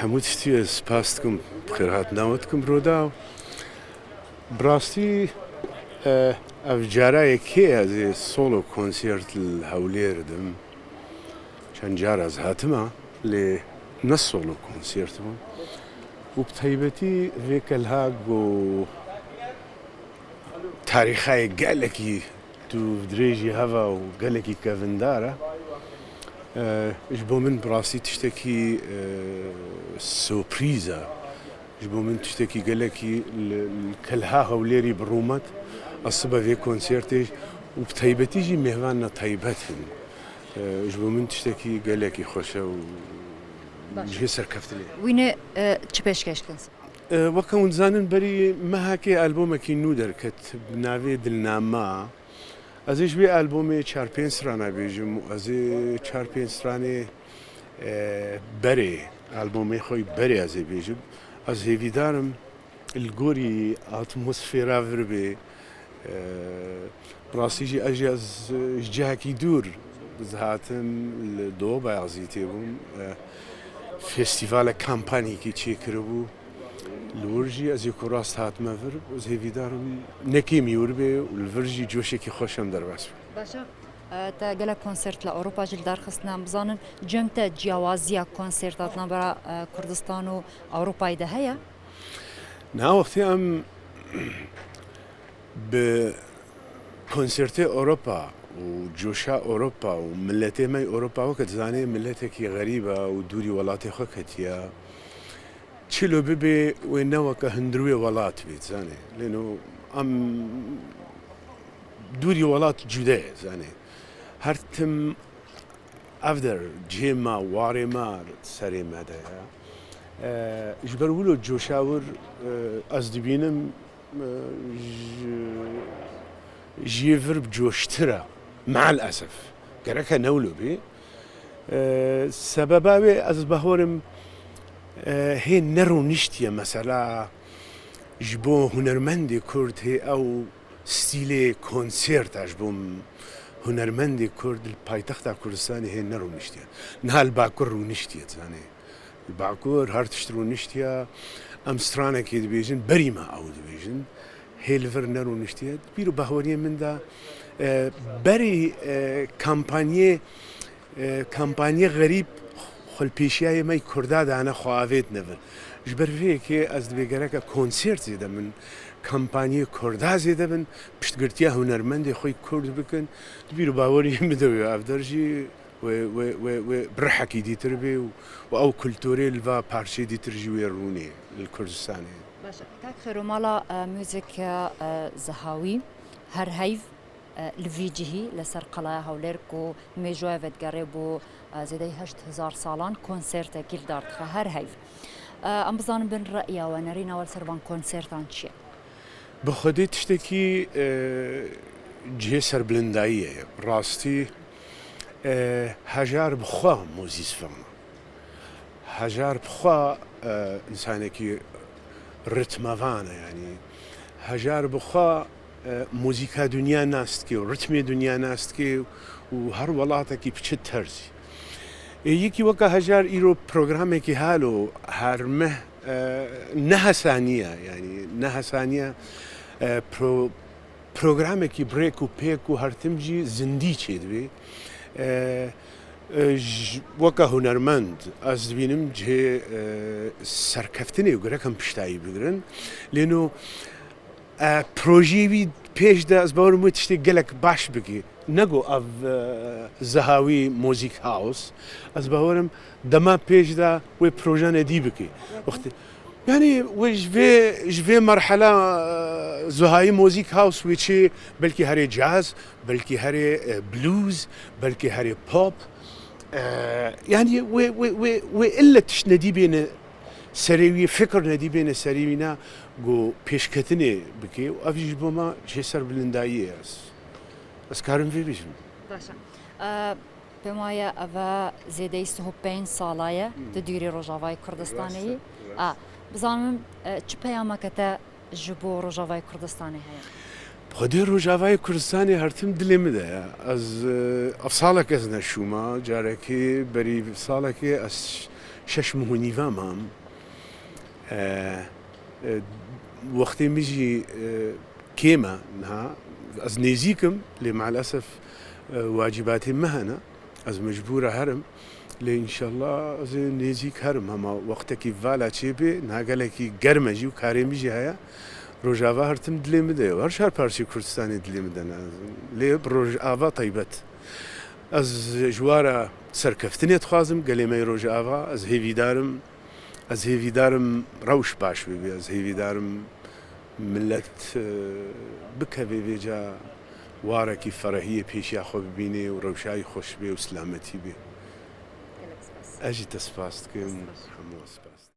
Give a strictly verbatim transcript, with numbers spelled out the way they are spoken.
Hemû tiştî ez spas dikim, bi xêrhatina we dikim Rodaw. Bi rastî, e, ev cara yekê ez ê solo konsert li Hewlêr dim. Çend car ez hatime, lê ne solo konsert bû. Û bi taybetî vê kelha ku tarîxayê gelekî dû dirêjî heva û gelekî kevindar e. E, ji bo min bi rastî tiştekî, e, surprîz e. Ji bo min tiştekî gelekî li, li kelha Hewlêrî bi rûmet. Ez sibe vê konsertê û bi taybetî jî mêhvanina taybet in. E, ji bo min tiştekî gelekî xweş e û Baş. Cihê serkeftinê. Wîne, e, çi pêşkêş dikin? E, weke hûn dizanin, berî mehekê albomekî nû derket, bi navê Dilnama. Ez ê ji wê albomê çar pênc strana bêjim û ez ê çar pênc stranê, e, berê, albomê xwe berê ez ê bêjim. Ez hêvîdar im li gorî atmosfera vir bê. E, bi rastî jî ez jî ez ji cihekî dûr ez hatim, li Doğu Beyazîtê bûm. E, festîvalek, kampanîkî çêkiribû. Li wir jî ez ê ku rast hatime vir, ez hêvîdar im ne kêmî wir bê û li vir jî coşekî xweş em derbas bin. Baş e. E, te gelek konsert li Ewropa jî li dar xistin, em bizanin cem te ciyawaziya konserta di navbera, e, Kurdistan û Ewropayê de heye? Niha wextê em bi konsertê Ewropa û coşa Ewropa û miletê me yê Ewropa, weke dizanê miletekî xerîb e û dûrî welatê xwe ketiye. Çilo bibe wê ne weke hundirûyê welat bê, dizanê. Lê no em dûrî welat cude ye, dizanê. Her tim ev der cihê me, warê me serê me de ye. E, ji ber wilo coşa wir, e, ez dibînim, e, ji, ji yê vir bi coştir e. Meal esef. Gereke ne wilo bê. E, sebeba wê ez bawerim, e, hê nerûniştiye mesela ji bo hunermendê Kurd hê ew stîlê konserta ji bo hunermendê Kurd li paytexta Kurdistanê hê nerûniştiye. Niha li Bakur rûniştiye, dizanê. Li Bakur her tişt rûniştiye. Em stranekê dibêjin, berî me ew dibêjin. Hê li vir nerûniştiye. Di bîr û baweriyê min de, e, berî, e, kampanyê, e, kampanyê xerîb xwe li pêşiyayê me yê Kurda dane xwe avêtine vir. Ji ber vê yekê ez dibê gereke konsert zêde min kampanyê Kurda zêde bin, piştgirtiya hunermendê xwe yê Kurd bikin. Di bîr û baweriyê min de wê ev der jî wê, wê, wê, wê bi rihekî dîtir bê û, û ew kulturê li va parçeyê dîtir jî wê rûnê li Kurdistanê. Baş e. Kak Xêro, mala, e, muzîk, e, Zehawî her heyv, e, li vî cihî li ser Qelaya Hewlêr ku mêjoya vedigerê bo, e, zêdeyî heşt hezar salan konsertekî li dar dixe her heyv. E, em bizanin bin re'ya we, nerîna we li ser van konsertan çi ye? Bi xwedê tiştekî, e, cihê serbilindayî ye. Rastî, e, hejar bi xwe muzîsvan e. Hejar bi xwe, e, însanekî ritmevan e, yanî hejar bi xwe, e, muzîka dinya nas dike û ritmê dinya nas dike û her welatekî biçe terzî. Ê yekî weke hejar îro programekî halo her meh, e, ne hesaniye, yanî ne hesaniye, e, pro-, programekî bi rêk û pêk û her tim jî zindî çêdibê. E, e, ji, weke hunermend ez dibînim cihê, e, serkeftinê û gerek em piştayî bigirin. Lê no, e, projeyê wî pêş de ez bawerim wê tiştê gelek baş bike. Ne ku ev, e, Zehawî Music House. Ez bawerim dema pêş de wê proje nedî bike. Wextê, yanî wê ji vê, ji vê merhela, e, Zehawî Music House wê çi, belkî herê caz, belkî herê, e, blues, belkî herê pop. E, yanî wê, wê, wê, wê ille tişt nedî bêne serê wî, fikir nedî bêne serê wî, na ku pêşketinê bike û ev jî ji bo me cihê serbilindayî ye. Ez, ez karim vê bêjim. Baş e. E, pê ma ye eve zêdeyî sih û pênc sala ye Hmm. tu dûrî Rojavayê Kurdistanê yî. Rast e, rast. A, bizanim, e, çi peyameke te ji bo Rojavayê Kurdistanê heye? Xwedê Rojavayê Kurdistanê her tim dilê min de ye. Ez, e, ev salek ez neşûma, carekê berî salekê ez Şeş meh û nîva mam. E, e, wextê min jî, e, kêm e niha. Ez nêzîk im, lê maalesef, e, wacîbatê min hene. Ez mecbûr e herim. Lê înşallah ez ê nêzîk herim. Hema wextekî vala çêbê, niha gelekî germ e jî û karê min jî heye. Rojava her tim dilê min de ye. Her çar parçeyê Kurdistanê dilê min de ne. Lê bi Rojava taybet. Ez ji we re serkeftinê dixwazim, gelê me yê Rojava. Ez hêvîdar im, ez hêvîdar im rewş baş bibe. Ez hêvîdar im milet, e, bikeve vêca warekî ferehiyê pêşiya xwe bibîne û rewşa wî xweş be û silametî be. Gelek spas. Ez jî te spas dikim. Spas. Hemû spas.